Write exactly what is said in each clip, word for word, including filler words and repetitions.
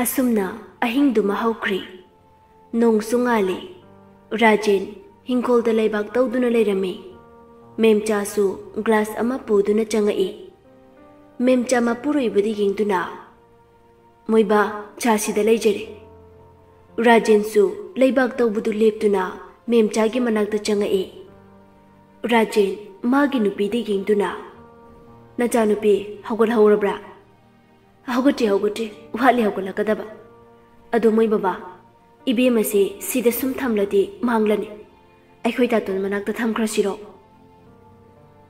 ꯑꯁꯨꯝꯅ ꯑꯍꯤꯡꯗꯨꯃ ꯍꯧꯈ꯭ꯔꯦ꯫ ꯅꯣꯡꯁꯨ ꯉꯥꯜꯂꯤ꯫ ꯔꯥꯖꯦꯟ ꯍꯤꯡꯈꯣꯜꯗ ꯂꯩꯕꯥꯛ ꯇꯧꯗꯨꯅ ꯂꯩꯔꯝꯃꯤ꯫ ꯃꯦꯝꯆꯥꯁꯨ ꯒ꯭ꯂꯥꯁ ꯑꯃ ꯄꯨꯗꯨꯅ ꯆꯪꯉꯛꯏ꯫ ꯃꯦꯝꯆꯥ ꯃꯄꯨꯔꯣꯏꯕꯗ ꯌꯦꯡꯗꯨꯅ, "ꯃꯣꯏꯕꯥ, ꯆꯥꯁꯤꯗ ꯂꯩꯖꯔꯦ꯫" ꯔꯥꯖꯦꯟꯁꯨ ꯂꯩꯕꯥꯛ ꯇꯧꯕꯗꯨ ꯂꯦꯞꯇꯨꯅ ꯃꯦꯝꯆꯥꯒꯤ ꯃꯅꯥꯛꯇ ꯆꯪꯉꯛꯏ꯫ ꯔꯥꯖꯦꯟ ꯃꯥꯒꯤ ꯅꯨꯄꯤꯗ ꯌꯦꯡꯗꯨꯅ, "ꯅꯆꯥꯅꯨꯄꯤ ꯍꯧꯒꯠꯍꯧꯔꯕ꯭ꯔꯥ?" "ꯍꯧꯒꯠꯇ꯭ꯔꯤ, ꯍꯧꯒꯠꯇ꯭ꯔꯤ, ꯋꯥꯠꯂꯤ ꯍꯧꯒꯠꯂꯛꯀꯗꯕ꯫ ꯑꯗꯣ ꯃꯣꯏ ꯕꯕꯥ, ꯏꯕꯦꯝꯃꯁꯦ ꯁꯤꯗ ꯁꯨꯝ ꯊꯝꯂꯗꯤ ꯃꯥꯡꯂꯅꯤ꯫ ꯑꯩꯈꯣꯏ ꯇꯥꯇꯣꯟ ꯃꯅꯥꯛꯇ ꯊꯝꯈ꯭ꯔꯁꯤꯔꯣ?"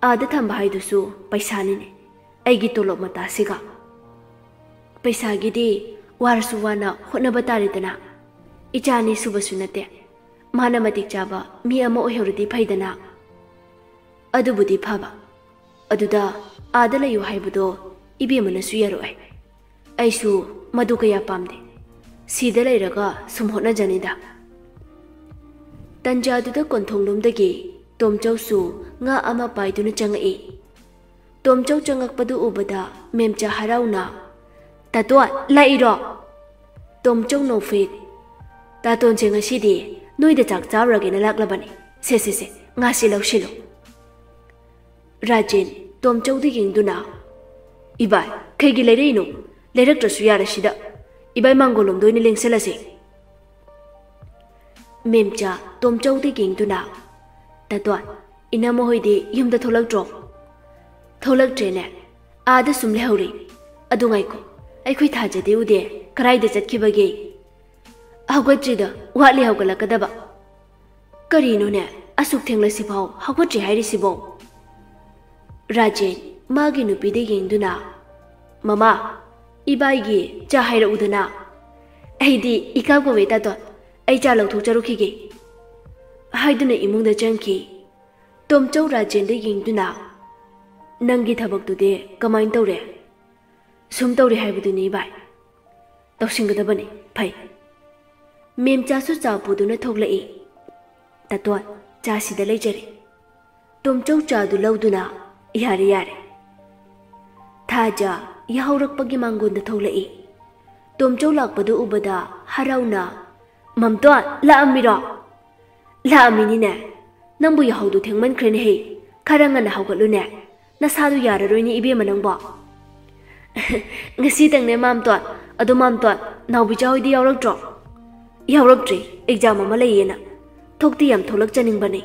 "ꯑꯥꯗ ꯊꯝꯕ ꯍꯥꯏꯗꯨꯁꯨ ꯄꯩꯁꯥꯅꯤꯅꯦ, ꯑꯩꯒꯤ ꯇꯣꯂꯣꯞ ꯃꯇꯥꯁꯤꯒ꯫ ꯄꯩꯁꯥꯒꯤꯗꯤ ꯋꯥꯔꯁꯨ ꯋꯥꯅ ꯍꯣꯠꯅꯕ ꯇꯥꯔꯦꯗꯅ꯫ ꯏꯆꯥ ꯑꯅꯤ ꯁꯨꯕꯁꯨ ꯅꯠꯇꯦ, ꯃꯥꯅ ꯃꯇꯤꯛ ꯆꯥꯕ ꯃꯤ ꯑꯃ ꯑꯣꯏꯍꯧꯔꯗꯤ ꯐꯩꯗꯅ꯫" "ꯑꯗꯨꯕꯨꯗꯤ ꯐꯕ꯫ ꯑꯗꯨꯗ ꯑꯥꯗ ꯂꯩꯌꯨ ꯍꯥꯏꯕꯗꯣ ꯏꯕꯦꯝꯃꯅꯁꯨ ꯌꯥꯔꯛꯑꯣꯏ꯫ ꯑꯩꯁꯨ ꯃꯗꯨ ꯀꯌꯥ ꯄꯥꯝꯗꯦ꯫ ꯁꯤꯗ ꯂꯩꯔꯒ ꯁꯨꯝ ꯍꯣꯠꯅꯖꯅꯤꯗ꯫" ꯇꯟꯖꯥꯗꯨꯗ ꯀꯣꯟꯊꯣꯡꯂꯣꯝꯗꯒꯤ ꯇꯣꯝꯆꯧꯁꯨ ꯉꯥ ꯑꯃ ꯄꯥꯏꯗꯨꯅ ꯆꯪꯉꯛꯏ꯫ ꯇꯣꯝꯆꯧ ꯆꯪꯉꯛꯄꯗꯨ ꯎꯕꯗ ꯃꯦꯝꯆꯥ ꯍꯔꯥꯎꯅ, "ꯇꯥꯇꯣꯟ, ꯂꯥꯛꯏꯔꯣ?" ꯇꯣꯝꯆꯧ ꯅꯣꯛꯐꯦꯠ, "ꯇꯥꯇꯣꯟꯁꯦ ꯉꯁꯤꯗꯤ ꯅꯣꯏꯗ ꯆꯥꯛ ꯆꯥꯔꯨꯔꯒꯦꯅ ꯂꯥꯛꯂꯕꯅꯤ꯫ ꯁꯦ, ꯁꯦ, ꯁꯦ, ꯉꯥꯁꯤ ꯂꯧꯁꯤꯜꯂꯨ꯫" ꯔꯥꯖꯦꯟ ꯇꯣꯝꯆꯧꯗ ꯌꯦꯡꯗꯨꯅ, "ꯏꯕꯥꯏ, ꯀꯩꯒꯤ ꯂꯩꯔꯛꯏꯅꯣ? ꯂꯩꯔꯛꯇ꯭ꯔꯁꯨ ꯌꯥꯔꯦ ꯁꯤꯗ꯫ ꯏꯕꯥꯏ ꯃꯥꯡꯒꯣꯜꯂꯣꯝꯗ ꯑꯣꯏꯅ ꯂꯦꯡꯁꯜꯂꯁꯦ꯫" ꯃꯦꯝꯆꯥ ꯇꯣꯝꯆꯧꯗ ꯌꯦꯡꯗꯨꯅ, "ꯇꯥꯇꯣꯟ, ꯏꯅꯝꯃ ꯍꯣꯏꯗꯤ ꯌꯨꯝꯗ ꯊꯣꯛꯂꯛꯇ꯭ꯔꯣ?" "ꯊꯣꯛꯂꯛꯇ꯭ꯔꯦꯅꯦ, ꯑꯥꯗ ꯁꯨꯝ ꯂꯩꯍꯧꯔꯤ꯫ ꯑꯗꯨ ꯉꯥꯏꯈꯣ, ꯑꯩꯈꯣꯏ ꯊꯥꯖꯗꯦ ꯎꯗꯦ, ꯀꯔꯥꯏꯗ ꯆꯠꯈꯤꯕꯒꯦ?" "ꯍꯧꯒꯠꯇ꯭ꯔꯤꯗ, ꯋꯥꯠꯂꯤ ꯍꯧꯒꯠꯂꯛꯀꯗꯕ꯫" "ꯀꯔꯤꯅꯣꯅꯦ, ꯑꯁꯨꯛ ꯊꯦꯡꯂꯁꯤꯐꯥꯎ ꯍꯧꯒꯠꯇ꯭ꯔꯤ ꯍꯥꯏꯔꯤꯁꯤꯕꯣ?" ꯔꯥꯖꯦꯟ ꯃꯥꯒꯤ ꯅꯨꯄꯤꯗ ꯌꯦꯡꯗꯨꯅ, "ꯃꯃꯥ, ꯏꯕꯥꯏꯒꯤ ꯆꯥ ꯍꯥꯏꯔꯛꯎꯗꯅ꯫" "ꯑꯩꯗꯤ ꯏꯀꯥ ꯀꯧꯋꯦ ꯇꯥꯇꯣꯟ, ꯑꯩ ꯆꯥ ꯂꯧꯊꯣꯛꯆꯔꯨꯈꯤꯒꯦ," ꯍꯥꯏꯗꯨꯅ ꯏꯃꯨꯡꯗ ꯆꯪꯈꯤ꯫ ꯇꯣꯝꯆꯧ ꯔꯥꯖꯦꯟꯗ ꯌꯦꯡꯗꯨꯅ, "ꯅꯪꯒꯤ ꯊꯕꯛꯇꯨꯗꯤ ꯀꯃꯥꯏꯅ ꯇꯧꯔꯦ?" "ꯁꯨꯝ ꯇꯧꯔꯤ ꯍꯥꯏꯕꯗꯨꯅꯤ ꯏꯕꯥꯏ꯫ ꯇꯧꯁꯤꯟꯒꯗꯕꯅꯤ, ꯐꯩ꯫" ꯃꯦꯝꯆꯥꯁꯨ ꯆꯥ ꯄꯨꯗꯨꯅ ꯊꯣꯛꯂꯛꯏ꯫ "ꯇꯥꯇꯣꯟ, ꯆꯥꯁꯤꯗ ꯂꯩꯖꯔꯦ꯫" ꯇꯣꯝꯆꯧ ꯆꯥꯗꯨ ꯂꯧꯗꯨꯅ, "ꯌꯥꯔꯦ, ꯌꯥꯔꯦ꯫" ꯊꯥꯖ ꯌꯥꯍꯧꯔꯛꯄꯒꯤ ꯃꯥꯡꯒꯣꯟꯗ ꯊꯣꯛꯂꯛꯏ꯫ ꯇꯣꯝꯆꯧ ꯂꯥꯛꯄꯗꯨ ꯎꯕꯗ ꯍꯔꯥꯎꯅ, "ꯃꯝꯇꯣꯟ, ꯂꯥꯛꯑꯝꯃꯤꯔꯣ?" "ꯂꯥꯛꯑꯝꯃꯤꯅꯤꯅꯦ꯫ ꯅꯪꯕꯨ ꯌꯥꯍꯧꯗꯨ ꯊꯦꯡꯃꯟꯈ꯭ꯔꯦꯅꯦꯍꯦ꯫ ꯈꯔ ꯉꯟꯅ ꯍꯧꯒꯠꯂꯨꯅꯦ꯫ ꯅꯁꯥꯗꯨ ꯌꯥꯔꯔꯣꯏꯅꯦ ꯏꯕꯦꯝꯃ ꯅꯪꯕꯣ꯫" "ꯉꯁꯤꯇꯪꯅꯦ ꯃꯥꯝꯇꯣꯟ꯫ ꯑꯗꯣ ꯃꯥꯝꯇꯣꯟ, ꯅꯥꯎꯕꯤꯆꯥ ꯍꯣꯏꯗꯤ ꯌꯥꯎꯔꯛꯇ꯭ꯔꯣ?" "ꯌꯥꯎꯔꯛꯇ꯭ꯔꯤ, exam ꯑꯃ ꯂꯩꯌꯦꯅ꯫ ꯊꯣꯛꯇꯤ ꯌꯥꯝ ꯊꯣꯛꯂꯛꯆꯅꯤꯡꯕꯅꯦ꯫"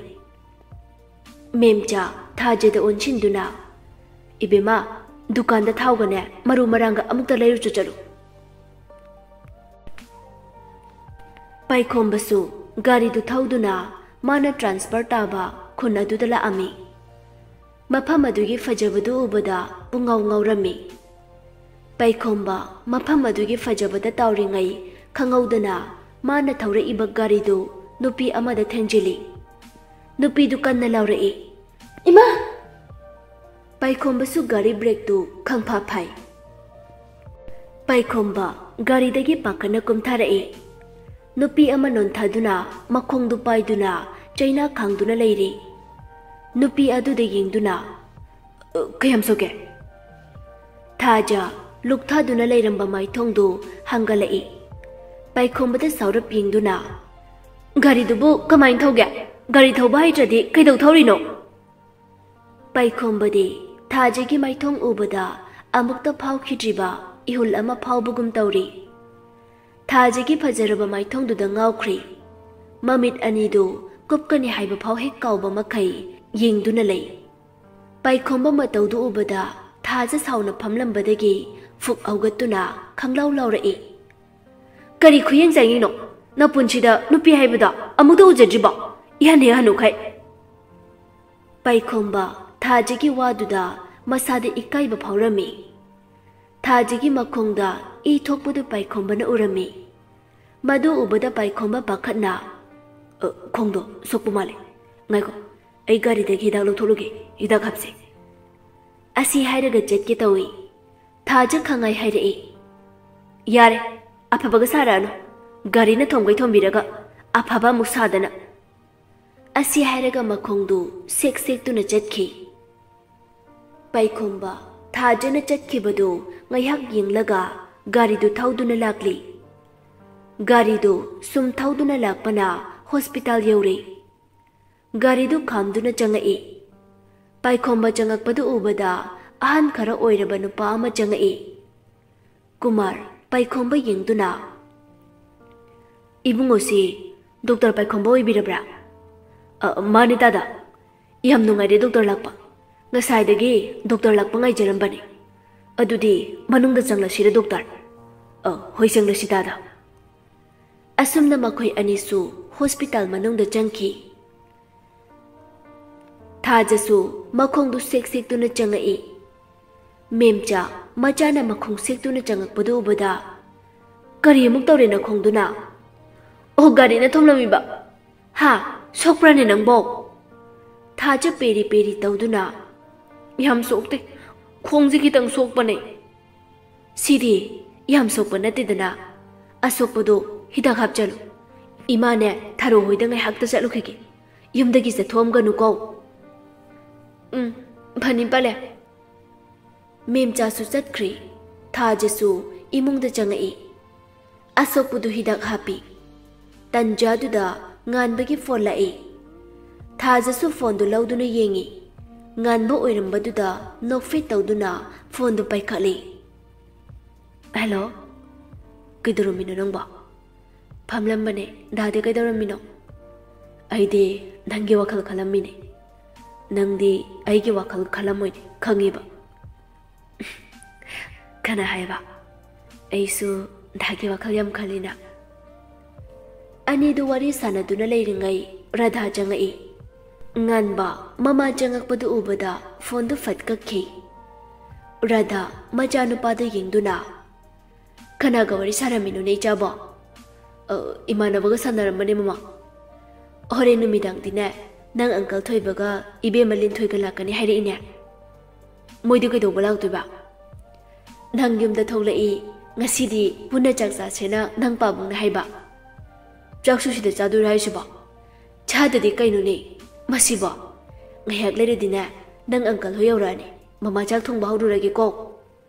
ꯃꯦꯝꯆꯥ ꯊꯥꯖꯗ ꯑꯣꯟꯁꯤꯟꯗꯨꯅ, "ꯏꯕꯦꯝꯃ, ꯗꯨꯀꯥꯟꯗ ꯊꯥꯎꯒꯅꯦ ꯃꯔꯨ ꯃꯔꯥꯡꯒ ꯑꯃꯨꯛꯇ ꯂꯩꯔꯨꯆꯣ ꯆꯠꯂꯨ꯫" ꯄꯥꯏꯈꯣꯝꯕꯁꯨ ꯒꯥꯔꯤꯗꯨ ꯊꯧꯗꯨꯅ ꯃꯥꯅ transfer ꯇꯥꯕ ꯈꯨꯟ ꯑꯗꯨꯗ ꯂꯥꯛꯑꯝꯃꯤ꯫ ꯃꯐꯝ ꯑꯗꯨꯒꯤ ꯐꯖꯕꯗꯨ ꯎꯕꯗ ꯄꯨꯡꯉꯥꯎ ꯉꯥꯎꯔꯝꯃꯤ꯫ ꯄꯥꯏꯈꯣꯝꯕ ꯃꯐꯝ ꯑꯗꯨꯒꯤ ꯐꯖꯕꯗ ꯇꯥꯎꯔꯤꯉꯩ ꯈꯪꯍꯧꯗꯅ ꯃꯥꯅ ꯊꯧꯔꯛꯏꯕ ꯒꯥꯔꯤꯗꯨ ꯅꯨꯄꯤ ꯑꯃꯗ ꯊꯦꯡꯖꯤꯜꯂꯤ꯫ ꯅꯨꯄꯤꯗꯨ ꯀꯟꯅ ꯂꯥꯎꯔꯛꯏ, "ꯏꯃꯥ!" ꯄꯥꯏꯈꯣꯝꯕꯁꯨ ꯒꯥꯔꯤ brakeꯇꯨ ꯈꯪꯐꯥ ꯐꯥꯏ꯫ ꯄꯥꯏꯈꯣꯝꯕ ꯒꯥꯔꯤꯗꯒꯤ ꯄꯥꯈꯠꯅ ꯀꯨꯝꯊꯔꯛꯏ꯫ ꯅꯨꯄꯤ ꯑꯃ ꯅꯣꯟꯊꯗꯨꯅ ꯃꯈꯣꯡꯗꯨ ꯄꯥꯏꯗꯨꯅ ꯆꯩꯅꯥ ꯈꯥꯡꯗꯨꯅ ꯂꯩꯔꯤ꯫ ꯅꯨꯄꯤ ꯑꯗꯨꯗ ꯌꯦꯡꯗꯨꯅ, "ꯑ, ꯀꯌꯥꯝ ꯁꯣꯛꯀꯦ?" ꯊꯥꯖ ꯂꯨꯛꯊꯗꯨꯅ ꯂꯩꯔꯝꯕ ꯃꯥꯏꯊꯣꯡꯗꯨ ꯍꯪꯒꯠꯂꯛꯏ꯫ ꯄꯥꯏꯈꯣꯝꯕꯗ ꯁꯥꯎꯔꯞ ꯌꯦꯡꯗꯨꯅ, "ꯒꯥꯔꯤꯗꯨꯕꯨ ꯀꯃꯥꯏꯅ ꯊꯧꯒꯦ? ꯒꯥꯔꯤ ꯊꯧꯕ ꯍꯩꯇ꯭ꯔꯗꯤ ꯀꯩꯗꯧ ꯊꯧꯔꯤꯅꯣ?" ꯄꯥꯏꯈꯣꯝꯕꯗꯤ ꯊꯥꯖꯒꯤ ꯃꯥꯏꯊꯣꯡ ꯎꯕꯗ ꯑꯃꯨꯛꯇ ꯐꯥꯎꯈꯤꯗ꯭ꯔꯤꯕ ꯏꯍꯨꯜ ꯑꯃ ꯐꯥꯎꯕꯒꯨꯝ ꯇꯧꯔꯤ꯫ ꯊꯥꯖꯒꯤ ꯐꯖꯔꯕ ꯃꯥꯏꯊꯣꯡꯗꯨꯗ ꯉꯥꯎꯈ꯭ꯔꯦ꯫ ꯃꯃꯤꯠ ꯑꯅꯤꯗꯨ ꯀꯨꯞꯀꯅꯤ ꯍꯥꯏꯕ ꯐꯥꯎ ꯍꯦꯛ ꯀꯥꯎꯕ ꯃꯈꯩ ꯌꯦꯡꯗꯨꯅ ꯂꯩ꯫ ꯄꯥꯏꯈꯣꯝꯕ ꯃꯇꯧꯗꯨ ꯎꯕꯗ ꯊꯥꯖ ꯁꯥꯎꯅ ꯐꯝꯂꯝꯕꯗꯒꯤ ꯐꯨꯛ ꯍꯧꯒꯠꯇꯨꯅ ꯈꯪꯂꯥꯎ ꯂꯥꯎꯔꯛꯏ꯫ "ꯀꯔꯤ ꯈꯨꯌꯦꯡ ꯆꯥꯌꯦꯡꯅꯣ? ꯅꯄꯨꯟꯁꯤꯗ ꯅꯨꯄꯤ ꯍꯥꯏꯕꯗꯣ ꯑꯃꯨꯛꯇ ꯎꯖꯗ꯭ꯔꯤꯕꯣ? ꯏꯍꯟ ꯍꯦꯛ ꯍꯟꯅꯨꯈꯩ!" ꯄꯥꯏꯈꯣꯝꯕ ꯊꯥꯖꯒꯤ ꯋꯥꯗꯨꯗ ꯃꯁꯥꯗ ꯏꯀꯥꯏꯕ ꯐꯥꯎꯔꯝꯃꯤ꯫ ꯊꯥꯖꯒꯤ ꯃꯈꯣꯡꯗ ꯏ ꯊꯣꯛꯄꯗꯨ ꯄꯥꯏꯈꯣꯝꯕꯅ ꯎꯔꯝꯃꯤ꯫ ꯃꯗꯨ ꯎꯕꯗ ꯄꯥꯏꯈꯣꯝꯕ ꯄꯥꯈꯠꯅ, "ꯑ, ꯈꯣꯡꯗꯣ ꯁꯣꯛꯄ ꯃꯥꯜꯂꯦ꯫ ꯉꯥꯏꯈꯣ, ꯑꯩ ꯒꯥꯔꯤꯗꯒꯤ ꯍꯤꯗꯥꯛ ꯂꯧꯊꯣꯛꯂꯨꯒꯦ, ꯍꯤꯗꯥꯛ ꯍꯥꯞꯁꯦ꯫" ꯑꯁꯤ ꯍꯥꯏꯔꯒ ꯆꯠꯀꯦ ꯇꯧꯏ꯫ ꯊꯥꯖ ꯈꯪꯉꯥꯏ ꯍꯥꯏꯔꯛꯏ, "ꯌꯥꯔꯦ, ꯑꯐꯕꯒ ꯁꯥꯔꯛꯑꯅꯨ꯫ ꯒꯥꯔꯤꯅ ꯊꯣꯝꯒꯩ ꯊꯣꯝꯕꯤꯔꯒ ꯑꯐꯕ ꯑꯃꯨꯛ ꯁꯥꯗꯅ꯫" ꯑꯁꯤ ꯍꯥꯏꯔꯒ ꯃꯈꯣꯡꯗꯨ ꯁꯦꯛ ꯁꯦꯛꯇꯨꯅ ꯆꯠꯈꯤ꯫ ꯄꯥꯏꯈꯣꯝꯕ ꯊꯥꯖꯅ ꯆꯠꯈꯤꯕꯗꯨ ꯉꯥꯏꯍꯥꯛ ꯌꯦꯡꯂꯒ ꯒꯥꯔꯤꯗꯨ ꯊꯧꯗꯨꯅ ꯂꯥꯛꯂꯤ꯫ ꯒꯥꯔꯤꯗꯨ ꯁꯨꯝ ꯊꯧꯗꯨꯅ ꯂꯥꯛꯄꯅ ꯍꯣꯁꯄꯤꯇꯥꯜ ꯌꯧꯔꯦ꯫ ꯒꯥꯔꯤꯗꯨ ꯈꯥꯝꯗꯨꯅ ꯆꯪꯉꯛꯏ꯫ ꯄꯥꯏꯈꯣꯝꯕ ꯆꯪꯉꯛꯄꯗꯨ ꯎꯕꯗ ꯑꯍꯟ ꯈꯔ ꯑꯣꯏꯔꯕ ꯅꯨꯄꯥ ꯑꯃ ꯆꯪꯉꯛꯏ꯫ ꯀꯨꯃꯥꯔ ꯄꯥꯏꯈꯣꯝꯕ ꯌꯦꯡꯗꯨꯅ, "ꯏꯕꯨꯡꯉꯣꯁꯤ ꯗꯣꯛꯇꯔ ꯄꯥꯏꯈꯣꯝꯕ ꯑꯣꯏꯕꯤꯔꯕ꯭ꯔꯥ?" "ꯑ, ꯃꯥꯅꯤ ꯇꯥꯗ꯫ ꯌꯥꯝ ꯅꯨꯡꯉꯥꯏꯔꯦ ꯗꯣꯛꯇꯔ ꯂꯥꯛꯄ꯫ ꯉꯁꯥꯏꯗꯒꯤ ꯗꯣꯛꯇꯔ ꯂꯥꯛꯄ ꯉꯥꯏꯖꯔꯝꯕꯅꯤ꯫ ꯑꯗꯨꯗꯤ ꯃꯅꯨꯡꯗ ꯆꯪꯂꯁꯤꯔ ꯗꯣꯛꯇꯔ?" "ꯑ, ꯍꯣꯏ, ꯆꯪꯂꯁꯤ ꯇꯥꯗ꯫" ꯑꯁꯨꯝꯅ ꯃꯈꯣꯏ ꯑꯅꯤꯁꯨ ꯍꯣꯁꯄꯤꯇꯥꯜ ꯃꯅꯨꯡꯗ ꯆꯪꯈꯤ꯫ ꯊꯥꯖꯁꯨ ꯃꯈꯣꯡꯗꯨ ꯁꯦꯛ ꯁꯦꯛꯇꯨꯅ ꯆꯪꯉꯛꯏ꯫ ꯃꯦꯝꯆꯥ ꯃꯆꯥꯅ ꯃꯈꯣꯡ ꯁꯦꯛꯇꯨꯅ ꯆꯪꯉꯛꯄꯗꯨ ꯎꯕꯗ, "ꯀꯔꯤ ꯑꯃꯨꯛ ꯇꯧꯔꯦ ꯅꯈꯣꯡꯗꯨꯅ?" "ꯑꯣ, ꯒꯥꯔꯤꯅ ꯊꯣꯝꯂꯝꯃꯤꯕ꯫" "ꯍꯥ? ꯁꯣꯛꯄ꯭ꯔꯥꯅꯦ ꯅꯪꯕꯣ?" ꯊꯥꯖ ꯄꯦꯔꯤ ꯄꯦꯔꯤ ꯇꯧꯗꯨꯅ, "ꯌꯥꯝ ꯁꯣꯛꯇꯦ, ꯈꯣꯡꯁꯦ ꯈꯤꯇꯪ ꯁꯣꯛꯄꯅꯦ꯫" "ꯁꯤꯗꯤ ꯌꯥꯝ ꯁꯣꯛꯄ ꯅꯠꯇꯦꯗꯅ꯫ ꯑꯁꯣꯛꯄꯗꯣ ꯍꯤꯗꯥꯛ ꯍꯥꯞꯆꯜꯂꯨ꯫ ꯏꯃꯥꯅꯦ ꯊꯔꯣ ꯍꯣꯏꯗ ꯉꯥꯏꯍꯥꯛꯇ ꯆꯠꯂꯨꯈꯤꯒꯦ꯫ ꯌꯨꯝꯗꯒꯤ ꯆꯠꯊꯣꯛꯑꯝꯒꯅꯨꯀꯣ꯫" "ꯎꯝ, ꯐꯅꯤ ꯄꯂꯦ꯫" ꯃꯦꯝꯆꯥꯁꯨ ꯆꯠꯈ꯭ꯔꯦ꯫ ꯊꯥꯖꯁꯨ ꯏꯃꯨꯡꯗ ꯆꯪꯉꯛꯏ꯫ ꯑꯁꯣꯛꯄꯗꯨ ꯍꯤꯗꯥꯛ ꯍꯥꯞꯄꯤ꯫ ꯇꯟꯖꯥꯗꯨꯗ ꯉꯥꯟꯕꯒꯤ ꯐꯣꯟ ꯂꯥꯛꯏ꯫ ꯊꯥꯖꯁꯨ ꯐꯣꯟꯗꯨ ꯂꯧꯗꯨꯅ ꯌꯦꯡꯉꯤ꯫ ꯉꯥꯟꯕ ꯑꯣꯏꯔꯝꯕꯗꯨꯗ ꯅꯣꯛꯐꯦꯠ ꯇꯧꯗꯨꯅ ꯐꯣꯟꯗꯨ ꯄꯥꯏꯈꯠꯂꯤ꯫ "ꯍꯦꯜꯂꯣ, ꯀꯩꯗꯧꯔꯝꯃꯤꯅꯣ ꯅꯪꯕꯣ?" "ꯐꯝꯂꯝꯕꯅꯦ꯫ ꯗꯥꯗꯤ ꯀꯩꯗꯧꯔꯝꯃꯤꯅꯣ?" "ꯑꯩꯗꯤ ꯅꯪꯒꯤ ꯋꯥꯈꯜ ꯈꯜꯂꯝꯃꯤꯅꯦ꯫ ꯅꯪꯗꯤ ꯑꯩꯒꯤ ꯋꯥꯈꯜ ꯈꯜꯂꯝꯃꯣꯏꯅꯦ, ꯈꯪꯉꯤꯕ꯫" ꯀꯅꯥ ꯍꯥꯏꯕ? ꯑꯩꯁꯨ ꯗꯥꯒꯤ ꯋꯥꯈꯜ ꯌꯥꯝ ꯈꯜꯂꯤꯅ꯫ ꯑꯅꯤꯗꯨ ꯋꯥꯔꯤ ꯁꯥꯟꯅꯗꯨꯅ ꯂꯩꯔꯤꯉꯩ ꯔꯥꯙꯥ ꯆꯪꯉꯛꯏ꯫ ꯉꯥꯟꯕ ꯃꯃꯥ ꯆꯪꯉꯛꯄꯗꯨ ꯎꯕꯗ ꯐꯣꯟꯗꯨ ꯐꯠ ꯀꯛꯈꯤ꯫ ꯔꯥꯙꯥ ꯃꯆꯥꯅꯨꯄꯥꯗꯨ ꯌꯦꯡꯗꯨꯅ, "ꯀꯅꯥꯒ ꯋꯥꯔꯤ ꯁꯥꯔꯝꯃꯤꯅꯣꯅꯦ ꯏꯆꯥꯕꯣ?" "ꯑ, ꯏꯃꯥꯟꯅꯕꯒ ꯁꯥꯟꯅꯔꯝꯕꯅꯦ ꯃꯃꯥ꯫ ꯍꯣꯔꯦꯟ ꯅꯨꯃꯤꯗꯥꯡꯗꯤꯅꯦ, ꯅꯪ ꯑꯪꯀꯜ ꯊꯣꯏꯕꯒ ꯏꯕꯦꯝꯃ ꯂꯤꯟꯊꯣꯏꯒ ꯂꯥꯛꯀꯅꯤ ꯍꯥꯏꯔꯛꯏꯅꯦ꯫" "ꯃꯣꯏꯗꯤ ꯀꯩꯗꯧꯕ ꯂꯥꯛꯇꯣꯏꯕ?" "ꯅꯪ ꯌꯨꯝꯗ ꯊꯣꯛꯂꯛꯏ, ꯉꯁꯤꯗꯤ ꯄꯨꯟꯅ ꯆꯥꯛ ꯆꯥꯁꯦꯅ ꯅꯪ ꯄꯥꯕꯨꯡꯅ ꯍꯥꯏꯕ꯫" "ꯆꯥꯛꯁꯨ ꯁꯤꯗ ꯆꯥꯗꯣꯏꯔꯣ ꯍꯥꯏꯁꯤꯕꯣ?" "ꯆꯥꯗꯗꯤ ꯀꯩꯅꯣꯅꯦ ꯃꯁꯤꯕꯣ꯫ ꯉꯥꯏꯍꯥꯛ ꯂꯩꯔꯗꯤꯅꯦ, ꯅꯪ ꯑꯪꯀꯜ ꯍꯣꯏ ꯌꯧꯔꯛꯑꯅꯤ꯫ ꯃꯃꯥ ꯆꯥꯛ ꯊꯣꯡꯕ ꯍꯧꯔꯨꯔꯒꯦꯀꯣ꯫"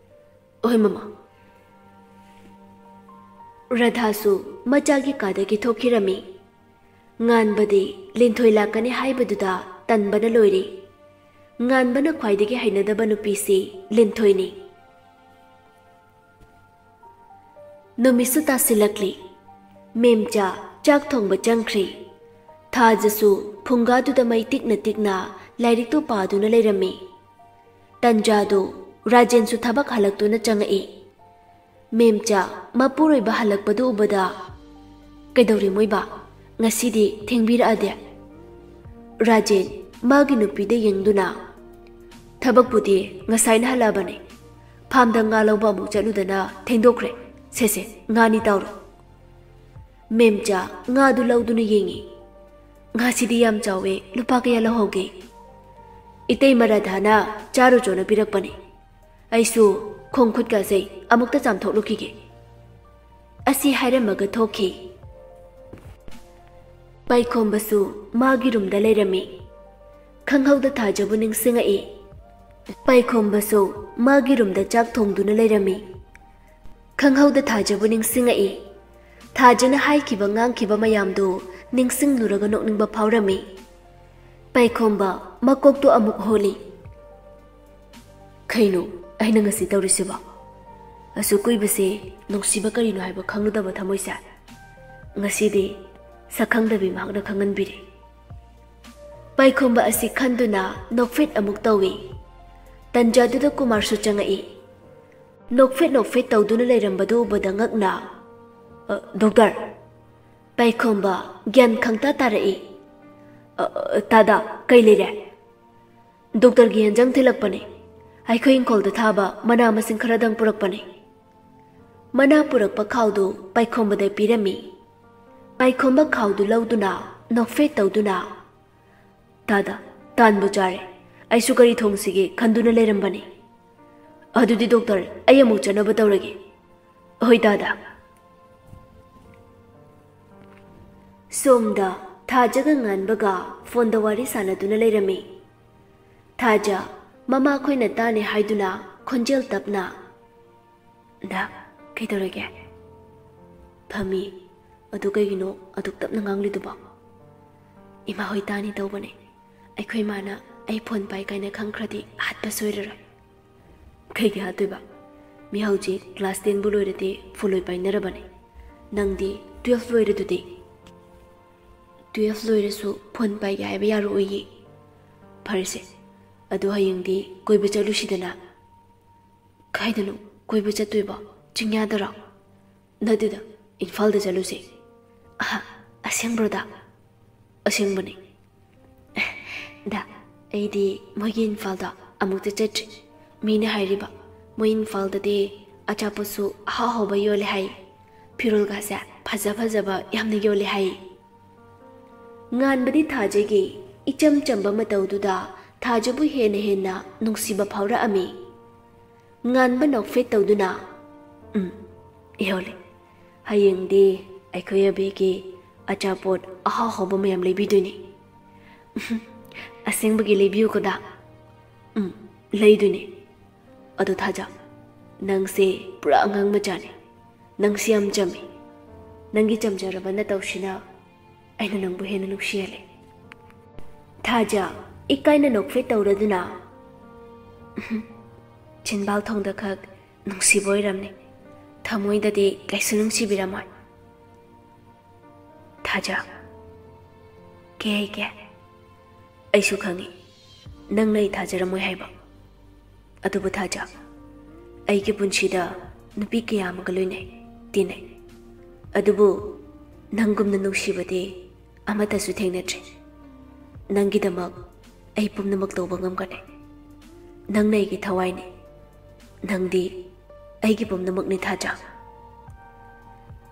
"ꯍꯣꯏ ꯃꯃꯥ꯫" ꯔꯥꯙꯥꯁꯨ ꯃꯆꯥꯒꯤ ꯀꯥꯗꯒꯤ ꯊꯣꯛꯈꯤꯔꯝꯃꯤ꯫ ꯉꯥꯟꯕꯗꯤ ꯂꯤꯟꯊꯣꯏ ꯂꯥꯛꯀꯅꯤ ꯍꯥꯏꯕꯗꯨꯗ ꯇꯟꯕꯅ ꯂꯣꯏꯔꯦ꯫ ꯉꯥꯟꯕꯅ ꯈ꯭ꯋꯥꯏꯗꯒꯤ ꯍꯩꯅꯗꯕ ꯅꯨꯄꯤꯁꯤ ꯂꯤꯟꯊꯣꯏꯅꯤ꯫ ꯅꯨꯃꯤꯠꯁꯨ ꯇꯥꯁꯤꯜꯂꯛꯂꯤ꯫ ꯃꯦꯝꯆꯥ ꯆꯥꯛ ꯊꯣꯡꯕ ꯆꯪꯈ꯭ꯔꯦ꯫ ꯊꯥꯖꯁꯨ ꯐꯨꯡꯒꯥꯗꯨꯗ ꯃꯩ ꯇꯤꯛꯅ ꯇꯤꯛꯅ ꯂꯥꯏꯔꯤꯛꯇꯨ ꯄꯥꯗꯨꯅ ꯂꯩꯔꯝꯃꯤ꯫ ꯇꯟꯖꯥꯗꯨ ꯔꯥꯖꯦꯟꯁꯨ ꯊꯕꯛ ꯍꯜꯂꯛꯇꯨꯅ ꯆꯪꯉꯛꯏ꯫ "ꯃꯦꯝꯆꯥ, ꯃꯄꯨꯔꯣꯏꯕ ꯍꯜꯂꯛꯄꯗꯨ ꯎꯕꯗ, ꯀꯩꯗꯧꯔꯦ ꯃꯣꯏꯕꯥ? ꯉꯁꯤꯗꯤ ꯊꯦꯡꯕꯤꯔꯛꯑꯗꯦ?" ꯔꯥꯖꯦꯟ ꯃꯥꯒꯤ ꯅꯨꯄꯤꯗ ꯌꯦꯡꯗꯨꯅ, "ꯊꯕꯛꯄꯨꯗꯤ ꯉꯁꯥꯏꯅ ꯍꯜꯂꯛꯑꯕꯅꯦ꯫ ꯐꯥꯝꯗ ꯉꯥ ꯂꯧꯕ ꯑꯃꯨꯛ ꯆꯠꯂꯨꯗꯅ ꯊꯦꯡꯗꯣꯛꯈ꯭ꯔꯦ꯫ ꯁꯦ ꯁꯦ, ꯉꯥꯅꯤ ꯇꯥꯎꯔꯣ꯫" ꯃꯦꯝꯆꯥ ꯉꯥꯗꯨ ꯂꯧꯗꯨꯅ ꯌꯦꯡꯉꯤ꯫ "ꯉꯥꯁꯤꯗꯤ ꯌꯥꯝ ꯆꯥꯎꯋꯦ, ꯂꯨꯄꯥ ꯀꯌꯥ ꯂꯧꯍꯧꯒꯦ?" "ꯏꯇꯩꯃ ꯔꯥꯙꯥꯅ ꯆꯥꯔꯨꯆꯣꯅ ꯄꯤꯔꯛꯄꯅꯦ꯫ ꯑꯩꯁꯨ ꯈꯣꯡ ꯈꯨꯠꯀꯁꯦ ꯑꯃꯨꯛꯇ ꯆꯥꯝꯊꯣꯛꯂꯨꯈꯤꯒꯦ꯫" ꯑꯁꯤ ꯍꯥꯏꯔꯝꯃꯒ ꯊꯣꯛꯈꯤ꯫ ꯄꯥꯏꯈꯣꯝꯕꯁꯨ ꯃꯥꯒꯤ ꯔꯨꯝꯗ ꯂꯩꯔꯝꯃꯤ꯫ ꯈꯪꯍꯧꯗ ꯊꯥꯖꯕꯨ ꯅꯤꯡꯁꯤꯡꯉꯛꯏ꯫ ꯄꯥꯏꯈꯣꯝꯕꯁꯨ ꯃꯥꯒꯤ ꯔꯨꯝꯗ ꯆꯥꯛ ꯊꯣꯡꯗꯨꯅ ꯂꯩꯔꯝꯃꯤ꯫ ꯈꯪꯍꯧꯗ ꯊꯥꯖꯕꯨ ꯅꯤꯡꯁꯤꯡꯉꯛꯏ꯫ ꯊꯥꯖꯅ ꯍꯥꯏꯈꯤꯕ ꯉꯥꯡꯈꯤꯕ ꯃꯌꯥꯝꯗꯨ ꯅꯤꯡꯁꯤꯡꯂꯨꯔꯒ ꯅꯣꯛꯅꯤꯡꯕ ꯐꯥꯎꯔꯝꯃꯤ꯫ ꯄꯥꯏꯈꯣꯝꯕ ꯃꯀꯣꯛꯇꯨ ꯑꯃꯨꯛ ꯍꯣꯜꯂꯤ꯫ "ꯀꯩꯅꯣ ꯑꯩꯅ ꯉꯁꯤ ꯇꯧꯔꯤꯁꯤꯕꯣ? ꯑꯁꯨꯛ ꯀꯨꯏꯕꯁꯦ ꯅꯨꯡꯁꯤꯕ ꯀꯔꯤꯅꯣ ꯍꯥꯏꯕ ꯈꯪꯂꯨꯗꯕ ꯊꯃꯣꯏꯁꯦ ꯉꯁꯤꯗꯤ ꯁꯛꯈꯪꯗꯕꯤ ꯃꯍꯥꯛꯅ ꯈꯪꯍꯟꯕꯤꯔꯦ꯫" ꯄꯥꯏꯈꯣꯝꯕ ꯑꯁꯤ ꯈꯟꯗꯨꯅ ꯅꯣꯛꯐꯦꯠ ꯑꯃꯨꯛ ꯇꯧꯏ꯫ ꯇꯟꯖꯥꯗꯨꯗ ꯀꯨꯃꯥꯔꯁꯨ ꯆꯪꯉꯛꯏ꯫ ꯅꯣꯛꯐꯦꯠ ꯅꯣꯛꯐꯦꯠ ꯇꯧꯗꯨꯅ ꯂꯩꯔꯝꯕꯗꯨ ꯎꯕꯗ ꯉꯛꯅ, "ꯑ, ꯗꯣꯛꯇꯔ!" ꯄꯥꯏꯈꯣꯝꯕ ꯒ꯭ꯌꯥꯟ ꯈꯪꯇꯥ ꯇꯥꯔꯛꯏ꯫ "ꯑ, ꯑ, ꯇꯥꯗ, ꯀꯩ ꯂꯩꯔꯦ?" "ꯗꯣꯛꯇꯔꯒꯤ ꯌꯦꯟꯖꯥꯡ ꯊꯤꯜꯂꯛꯄꯅꯦ꯫ ꯑꯩꯈꯣꯏ ꯏꯪꯈꯣꯜꯗ ꯊꯥꯕ ꯃꯅꯥ ꯃꯁꯤꯡ ꯈꯔꯗꯪ ꯄꯨꯔꯛꯄꯅꯦ꯫" ꯃꯅꯥ ꯄꯨꯔꯛꯄ ꯈꯥꯎꯗꯨ ꯄꯥꯏꯈꯣꯝꯕꯗ ꯄꯤꯔꯝꯃꯤ꯫ ꯄꯥꯏꯈꯣꯝꯕ ꯈꯥꯎꯗꯨ ꯂꯧꯗꯨꯅ ꯅꯣꯛꯐꯦꯠ ꯇꯧꯗꯨꯅ, "ꯇꯥꯗ, ꯇꯥꯟꯕꯨ ꯆꯥꯔꯦ꯫ ꯑꯩꯁꯨ ꯀꯔꯤ ꯊꯣꯡꯁꯤꯒꯦ ꯈꯟꯗꯨꯅ ꯂꯩꯔꯝꯕꯅꯤ꯫ ꯑꯗꯨꯗꯤ ꯗꯣꯛꯇꯔ, ꯑꯩ ꯑꯃꯨꯛ ꯆꯠꯅꯕ ꯇꯧꯔꯒꯦ꯫" "ꯍꯣꯏ ꯇꯥꯗ꯫" ꯁꯣꯝꯗ ꯊꯥꯖꯒ ꯉꯥꯟꯕꯒ ꯐꯣꯟꯗ ꯋꯥꯔꯤ ꯁꯥꯟꯅꯗꯨꯅ ꯂꯩꯔꯝꯃꯤ꯫ ꯊꯥꯖ ꯃꯃꯥꯈꯣꯏꯅ ꯇꯥꯅꯤ ꯍꯥꯏꯗꯨꯅ ꯈꯣꯟꯖꯦꯜ ꯇꯞꯅ, "ꯗꯥ, ꯀꯩꯗꯧꯔꯒꯦ?" ꯐꯝꯃꯤ꯫ ꯑꯗꯨ ꯀꯩꯒꯤꯅꯣ ꯑꯗꯨꯛ ꯇꯞꯅ ꯉꯥꯡꯂꯤꯗꯨꯕꯣ? ꯏꯃꯥ ꯍꯣꯏ ꯇꯥꯅꯤ ꯇꯧꯕꯅꯦ꯫ ꯑꯩꯈꯣꯏ ꯃꯥꯅ ꯑꯩ ꯐꯣꯟ ꯄꯥꯏ ꯀꯥꯏꯅ ꯈꯪꯈ꯭ꯔꯗꯤ ꯍꯥꯠꯄ ꯁꯣꯏꯔꯔꯣꯏ꯫ ꯀꯩꯒꯤ ꯍꯥꯠꯇꯣꯏꯕ? ꯃꯤ ꯍꯧꯖꯤꯛ ꯀ꯭ꯂꯥꯁ ꯇꯦꯟꯕꯨ ꯂꯣꯏꯔꯗꯤ ꯐꯣꯟ ꯂꯣꯏ ꯄꯥꯏꯅꯔꯕꯅꯦ꯫ ꯅꯪꯗꯤ ꯇꯨꯌꯦꯜꯐ ꯂꯣꯏꯔꯗꯨꯗꯤ? ꯇꯨꯌꯦꯜꯐ ꯂꯣꯏꯔꯁꯨ ꯐꯣꯟ ꯄꯥꯏꯒꯦ ꯍꯥꯏꯕ ꯌꯥꯔꯛꯑꯣꯏꯌꯦ꯫ ꯐꯔꯦꯁꯦ, ꯑꯗꯣ ꯍꯌꯦꯡꯗꯤ ꯀꯣꯏꯕ ꯆꯠꯂꯨꯁꯤꯗꯅ꯫ ꯀꯥꯏꯗꯅꯣ ꯀꯣꯏꯕ ꯆꯠꯇꯣꯏꯕꯣ? ꯆꯤꯡꯌꯥꯗꯔꯣ? ꯅꯠꯇꯦꯗ, ꯏꯝꯐꯥꯜꯗ ꯆꯠꯂꯨꯁꯦ꯫ ꯑꯍ, ꯑꯁꯦꯡꯕ꯭ꯔꯣꯗ? ꯑꯁꯦꯡꯕꯅꯦ꯫ ꯗꯥ, ꯑꯩꯗꯤ ꯃꯣꯏꯒꯤ ꯏꯝꯐꯥꯜꯗ ꯑꯃꯨꯛꯇ ꯆꯠꯇ꯭ꯔꯤ꯫ ꯃꯤꯅ ꯍꯥꯏꯔꯤꯕ, ꯃꯣꯏ ꯏꯝꯐꯥꯜꯗꯗꯤ ꯑꯆꯥꯄꯣꯠꯁꯨ ꯑꯍꯥꯎ ꯑꯍꯥꯎꯕ ꯌꯣꯜꯂꯦ ꯍꯥꯏ, ꯐꯤꯔꯣꯜꯒꯁꯦ ꯐꯖ ꯐꯖꯕ ꯌꯥꯝꯅ ꯌꯣꯜꯂꯦ ꯍꯥꯏ꯫ ꯉꯥꯟꯕꯗꯤ ꯊꯥꯖꯒꯤ ꯏꯆꯝ ꯆꯝꯕ ꯃꯇꯧꯗꯨꯗ ꯊꯥꯖꯕꯨ ꯍꯦꯟꯅ ꯍꯦꯟꯅ ꯅꯨꯡꯁꯤꯕ ꯐꯥꯎꯔꯛꯑꯝꯃꯤ꯫ ꯉꯥꯟꯕ ꯅꯣꯛꯐꯦꯠ ꯇꯧꯗꯨꯅ, "ꯎꯝ, ꯌꯣꯜꯂꯦ꯫ ꯍꯌꯦꯡꯗꯤ ꯑꯩꯈꯣꯏ ꯑꯕꯤꯒꯤ ꯑꯆꯥꯄꯣꯠ ꯑꯍꯥꯎ ꯑꯍꯥꯎꯕ ꯃꯌꯥꯝ ꯂꯩꯕꯤꯗꯣꯏꯅꯦ꯫" "ꯑꯁꯦꯡꯕꯒꯤ ꯂꯩꯕꯤꯌꯨꯀꯣꯗ?" "ꯎꯝ, ꯂꯩꯗꯣꯏꯅꯦ꯫ ꯑꯗꯣ ꯊꯥꯖ, ꯅꯪꯁꯦ ꯄꯨꯔꯥ ꯑꯉꯥꯡ ꯃꯆꯥꯅꯦ꯫ ꯅꯪꯁꯦ ꯌꯥꯝ ꯆꯝꯃꯤ꯫ ꯅꯪꯒꯤ ꯆꯝꯖꯔꯕ ꯅꯇꯧꯁꯤꯅ ꯑꯩꯅ ꯅꯪꯕꯨ ꯍꯦꯟꯅ ꯅꯨꯡꯁꯤꯍꯜꯂꯦ꯫" ꯊꯥꯖ ꯏꯀꯥꯏꯅ ꯅꯣꯛꯐꯦꯠ ꯇꯧꯔꯗꯨꯅ, "ꯆꯤꯟꯕꯥꯜ ꯊꯣꯡꯗ ꯈꯛ ꯅꯨꯡꯁꯤꯕ ꯑꯣꯏꯔꯝꯅꯤ, ꯊꯃꯣꯏꯗꯗꯤ ꯀꯩꯁꯨ ꯅꯨꯡꯁꯤꯕꯤꯔꯝꯃꯣꯏ꯫" ꯊꯥꯖ, "ꯀꯩ ꯍꯥꯏꯒꯦ? ꯑꯩꯁꯨ ꯈꯪꯉꯤ ꯅꯪꯅ ꯑꯩ ꯊꯥꯖꯔꯝꯃꯣꯏ ꯍꯥꯏꯕ꯫ ꯑꯗꯨꯕꯨ ꯊꯥꯖ, ꯑꯩꯒꯤ ꯄꯨꯟꯁꯤꯗ ꯅꯨꯄꯤ ꯀꯌꯥ ꯑꯃꯒ ꯂꯣꯏꯅꯩ, ꯇꯤꯟꯅꯩ꯫ ꯑꯗꯨꯕꯨ ꯅꯪꯒꯨꯝꯅ ꯅꯨꯡꯁꯤꯕꯗꯤ ꯑꯃꯠꯇꯁꯨ ꯊꯦꯡꯅꯗ꯭ꯔꯤ꯫ ꯅꯪꯒꯤꯗꯃꯛ ꯑꯩ ꯄꯨꯝꯅꯃꯛ ꯇꯧꯕ ꯉꯝꯒꯅꯤ꯫ ꯅꯪꯅ ꯑꯩꯒꯤ ꯊꯋꯥꯏꯅꯤ꯫ ꯅꯪꯗꯤ ꯑꯩꯒꯤ ꯄꯨꯝꯅꯃꯛꯅꯤ, ꯊꯥꯖ꯫"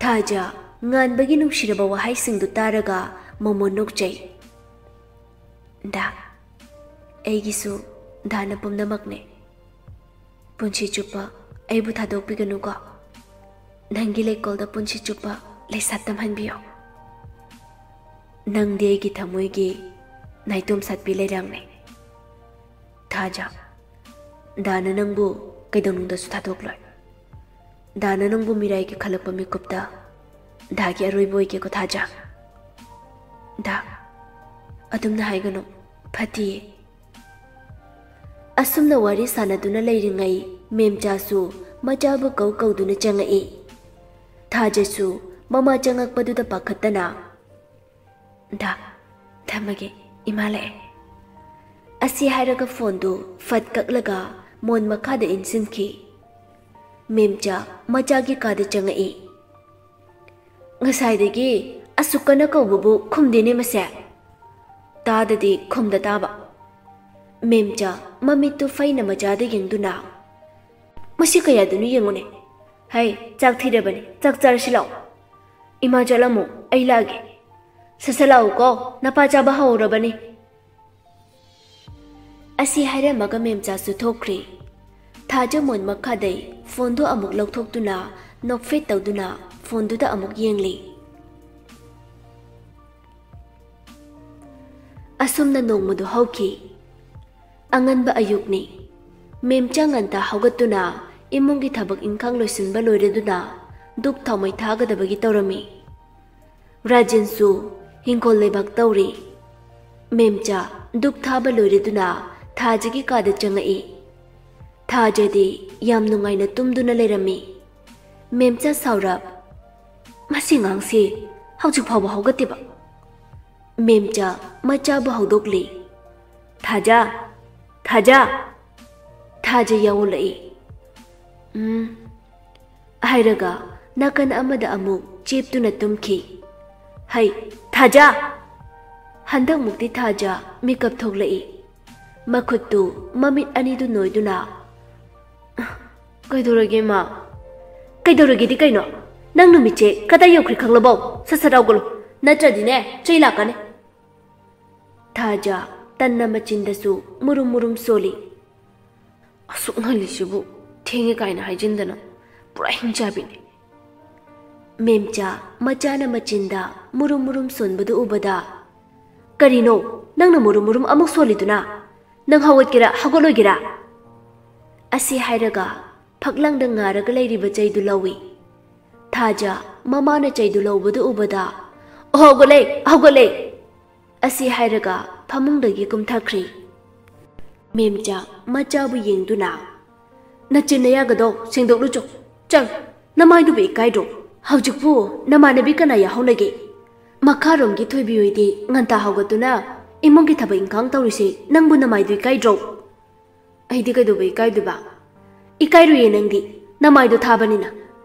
ꯊꯥꯖ, ꯉꯥꯟꯕꯒꯤ ꯅꯨꯡꯁꯤꯔꯕ ꯋꯥꯍꯩꯁꯤꯡꯗꯨ ꯇꯥꯔꯒ ꯃꯣꯃꯣꯟ ꯅꯣꯛꯆꯩ꯫ "ꯗꯥ, ꯑꯩꯒꯤꯁꯨ ꯗꯥꯅ ꯄꯨꯝꯅꯃꯛꯅꯦ꯫ ꯄꯨꯟꯁꯤ ꯆꯨꯞꯄ ꯑꯩꯕꯨ ꯊꯥꯗꯣꯛꯄꯤꯒꯅꯨꯀꯣ꯫ ꯅꯪꯒꯤ ꯂꯩꯀꯣꯜꯗ ꯄꯨꯟꯁꯤ ꯆꯨꯞꯄ ꯂꯩꯁꯥ ꯇꯝꯍꯟꯕꯤꯌꯣ꯫ ꯅꯪꯗꯤ ꯑꯩꯒꯤ ꯊꯃꯣꯏꯒꯤ ꯅꯥꯏꯇꯣꯝ ꯁꯥꯠꯄꯤ ꯂꯩꯔꯥꯡꯅꯦ꯫" ꯊꯥꯖ, "ꯗꯥꯅ ꯅꯪꯕꯨ ꯀꯩꯗꯧꯅꯨꯡꯗꯁꯨ ꯊꯥꯗꯣꯛꯂꯣꯏ꯫ ꯗꯥꯅ ꯅꯪꯕꯨ ꯃꯤꯔꯥꯏꯒꯤ ꯈꯜꯂꯛꯄ ꯃꯤꯀꯨꯞꯇ "ꯗꯥꯒꯤ ꯑꯔꯣꯏꯕ ꯑꯣꯏꯒꯦꯀꯣ ꯊꯥꯖ꯫ ꯗꯥ, ꯑꯗꯨꯝꯅ ꯍꯥꯏꯒꯅꯨ, ꯐꯠꯇꯤꯌꯦ꯫" ꯑꯁꯨꯝꯅ ꯋꯥꯔꯤ ꯁꯥꯟꯅꯗꯨꯅ ꯂꯩꯔꯤꯉꯩ ꯃꯦꯝꯆꯥꯁꯨ ꯃꯆꯥꯕꯨ ꯀꯧ ꯀꯧꯗꯨꯅ ꯆꯪꯉꯛꯏ꯫ ꯊꯥꯖꯁꯨ ꯃꯃꯥ ꯆꯪꯉꯛꯄꯗꯨꯗ ꯄꯥꯈꯠꯇꯅ, "ꯗꯥ, ꯊꯝꯃꯒꯦ, ꯏꯃꯥ ꯂꯥꯛꯑꯦ" ꯑꯁꯤ ꯍꯥꯏꯔꯒ ꯐꯣꯟꯗꯨ ꯐꯠ ꯀꯛꯂꯒ ꯃꯣꯟ ꯃꯈꯥꯗ ꯏꯟꯁꯤꯟꯈꯤ꯫ ꯃꯦꯝꯆꯥ ꯃꯆꯥꯒꯤ ꯀꯥꯗ ꯆꯪꯉꯛꯏ꯫ "ꯉꯁꯥꯏꯗꯒꯤ ꯑꯁꯨꯛ ꯀꯟꯅ ꯀꯧꯕꯕꯨ ꯈꯨꯝꯗꯦꯅꯦ ꯃꯁꯦ꯫ ꯇꯥꯗꯗꯤ ꯈꯨꯝꯗ ꯇꯥꯕ꯫" ꯃꯦꯝꯆꯥ ꯃꯃꯤꯠꯇꯨ ꯐꯩꯅ ꯃꯆꯥꯗ ꯌꯦꯡꯗꯨꯅ, "ꯃꯁꯤ ꯀꯌꯥꯗꯨꯅꯣ ꯌꯦꯡꯉꯨꯅꯦ꯫ ꯍꯩ, ꯆꯥꯛ ꯊꯤꯔꯕꯅꯤ, ꯆꯥꯛ ꯆꯥꯔꯁꯤ ꯂꯥꯛꯑꯣ꯫ ꯏꯃꯥ ꯆꯠꯂꯝꯃꯣ, ꯑꯩ ꯂꯥꯛꯑꯒꯦ꯫ ꯁꯠ ꯁꯠ ꯂꯥꯛꯎꯀꯣ, ꯅꯄꯥ ꯆꯥꯕ ꯍꯧꯔꯕꯅꯤ" ꯑꯁꯤ ꯍꯥꯏꯔꯝꯃꯒ ꯃꯦꯝꯆꯥꯁꯨ ꯊꯣꯛꯈ꯭ꯔꯦ꯫ ꯊꯥꯖ ꯃꯣꯟ ꯃꯈꯥꯗꯩ ꯐꯣꯟꯗꯨ ꯑꯃꯨꯛ ꯂꯧꯊꯣꯛꯇꯨꯅ ꯅꯣꯛꯐꯦꯠ ꯇꯧꯗꯨꯅ ꯐꯣꯟꯗꯨꯗ ꯑꯃꯨꯛ ꯌꯦꯡꯂꯤ꯫ ꯑꯁꯨꯝꯅ ꯅꯣꯡꯃꯗꯨ ꯍꯧꯈꯤ꯫ ꯑꯉꯟꯕ ꯑꯌꯨꯛꯅꯤ꯫ ꯃꯦꯝꯆꯥ ꯉꯟꯇꯥ ꯍꯧꯒꯠꯇꯨꯅ ꯏꯃꯨꯡꯒꯤ ꯊꯕꯛ ꯏꯪꯈꯥꯡ ꯂꯣꯏꯁꯤꯟꯕ ꯂꯣꯏꯔꯗꯨꯅ ꯙꯨꯞ ꯊꯥꯎꯃꯩ ꯊꯥꯒꯗꯕꯒꯤ ꯇꯧꯔꯝꯃꯤ꯫ ꯔꯥꯖꯦꯟꯁꯨ ꯍꯤꯡꯈꯣꯜ ꯂꯩꯕꯥꯛ ꯇꯧꯔꯤ꯫ ꯃꯦꯝꯆꯥ ꯙꯨꯞ ꯊꯥꯕ ꯂꯣꯏꯔꯗꯨꯅ ꯊꯥꯖꯒꯤ ꯀꯥꯗ ꯆꯪꯉꯛꯏ꯫ ꯊꯥꯖꯗꯤ ꯌꯥꯝ ꯅꯨꯡꯉꯥꯏꯅ ꯇꯨꯝꯗꯨꯅ ꯂꯩꯔꯝꯃꯤ꯫ ꯃꯦꯝꯆꯥ ꯁꯥꯎꯔꯞ, "ꯃꯁꯤ ꯉꯥꯡꯁꯤ ꯍꯧꯖꯤꯛ ꯐꯥꯎꯕ ꯍꯧꯒꯠꯇꯦꯕ꯫" ꯃꯦꯝꯆꯥ ꯃꯆꯥꯕꯨ ꯍꯧꯗꯣꯛꯂꯤ꯫ "ꯊꯥꯖ! ꯊꯥꯖ!" ꯊꯥꯖ ꯌꯥꯑꯣꯜꯂꯛꯏ꯫ "ꯎꯝ" ꯍꯥꯏꯔꯒ ꯅꯥꯀꯟ ꯑꯃꯗ ꯑꯃꯨꯛ ꯆꯦꯞꯇꯨꯅ ꯇꯨꯝꯈꯤ꯫ "ꯍꯩ, ꯊꯥꯖ!" ꯍꯟꯗꯛꯃꯨꯛꯇꯤ ꯊꯥꯖ ꯃꯤꯀꯞ ꯊꯣꯛꯂꯛꯏ꯫ ꯃꯈꯨꯠꯇꯨ ꯃꯃꯤꯠ ꯑꯅꯤꯗꯨ ꯅꯣꯏꯗꯨꯅ, "ꯀꯩꯗꯧꯔꯒꯦ, ꯏꯃꯥ?" "ꯀꯩꯗꯧꯔꯒꯦꯗꯤ ꯀꯩꯅꯣ? ꯅꯪ ꯅꯨꯃꯤꯠꯁꯦ ꯀꯗꯥꯏ ꯌꯧꯈ꯭ꯔꯦ ꯈꯪꯂꯕꯧ? ꯁꯠ ꯁꯠ ꯍꯧꯒꯠꯂꯨ, ꯅꯠꯇ꯭ꯔꯗꯤꯅꯦ ꯆꯩ ꯂꯥꯛꯀꯅꯤ꯫" ꯊꯥꯖ ꯇꯟꯅ ꯃꯆꯤꯟꯗꯁꯨ ꯃꯨꯔꯨꯝ ꯃꯨꯔꯨꯝ ꯁꯣꯜꯂꯤ꯫ "ꯑꯁꯨꯛ ꯉꯜꯂꯤꯁꯤꯕꯨ ꯊꯦꯡꯉꯦ ꯀꯥꯏꯅ ꯍꯥꯏꯖꯤꯟꯗꯅ, ꯄꯨꯔꯥ ꯍꯤꯡꯆꯥꯕꯤꯅꯤ꯫" ꯃꯦꯝꯆꯥ ꯃꯆꯥꯅ ꯃꯆꯤꯟꯗ ꯃꯨꯔꯨꯝ ꯃꯨꯔꯨꯝ ꯁꯣꯟꯕꯗꯨ ꯎꯕꯗ, "ꯀꯔꯤꯅꯣ? ꯅꯪꯅ ꯃꯨꯔꯨꯝ ꯃꯨꯔꯨꯝ ꯑꯃꯨꯛ ꯁꯣꯜꯂꯤꯗꯨꯅ? ꯅꯪ ꯍꯧꯒꯠꯀꯦꯔꯥ, ꯍꯧꯒꯠꯂꯣꯏꯒꯦꯔꯥ?" ꯑꯁꯤ ꯍꯥꯏꯔꯒ ꯐꯛꯂꯥꯡꯗ ꯉꯥꯔꯒ ꯂꯩꯔꯤꯕ ꯆꯩꯗꯨ ꯂꯧꯏ꯫ ꯊꯥꯖ ꯃꯃꯥꯅ ꯆꯩꯗꯨ ꯂꯧꯕꯗꯨ ꯎꯕꯗ, "ꯍꯧꯒꯠꯂꯦ, ꯍꯧꯒꯠꯂꯦ!" ꯑꯁꯤ ꯍꯥꯏꯔꯒ ꯐꯃꯨꯡꯗꯒꯤ ꯀꯨꯝꯊꯈ꯭ꯔꯦ꯫ ꯃꯦꯝꯆꯥ ꯃꯆꯥꯕꯨ ꯌꯦꯡꯗꯨꯅ, "ꯅꯆꯤꯟ ꯅꯌꯥꯒꯗꯣ ꯁꯦꯡꯗꯣꯛꯂꯨꯆꯣ꯫ ꯆꯪ, ꯅꯃꯥꯏꯗꯨꯕꯨ ꯏꯀꯥꯏꯗ꯭ꯔꯣ? ꯍꯧꯖꯤꯛꯄꯨ ꯅꯃꯥꯟꯅꯕꯤ ꯀꯅꯥ ꯌꯥꯍꯧꯅꯒꯦ? ꯃꯈꯥꯔꯣꯝꯒꯤ ꯊꯣꯏꯕꯤ ꯍꯣꯏꯗꯤ ꯉꯟꯇꯥ ꯍꯧꯒꯠꯇꯨꯅ ꯏꯃꯨꯡꯒꯤ ꯊꯕꯛ ꯏꯪꯈꯥꯡ ꯇꯧꯔꯤꯁꯦ, ꯅꯪꯕꯨ ꯅꯃꯥꯏꯗꯨ ꯏꯀꯥꯏꯗ꯭ꯔꯣ?" "ꯑꯩꯗꯤ ꯀꯩꯗꯧꯕ ꯏꯀꯥꯏꯗꯣꯏꯕ? ꯏꯀꯥꯏꯔꯨꯏꯌꯦ ꯅꯪꯗꯤ, ꯅꯃꯥꯏꯗꯣ ꯊꯥꯕꯅꯤꯅ꯫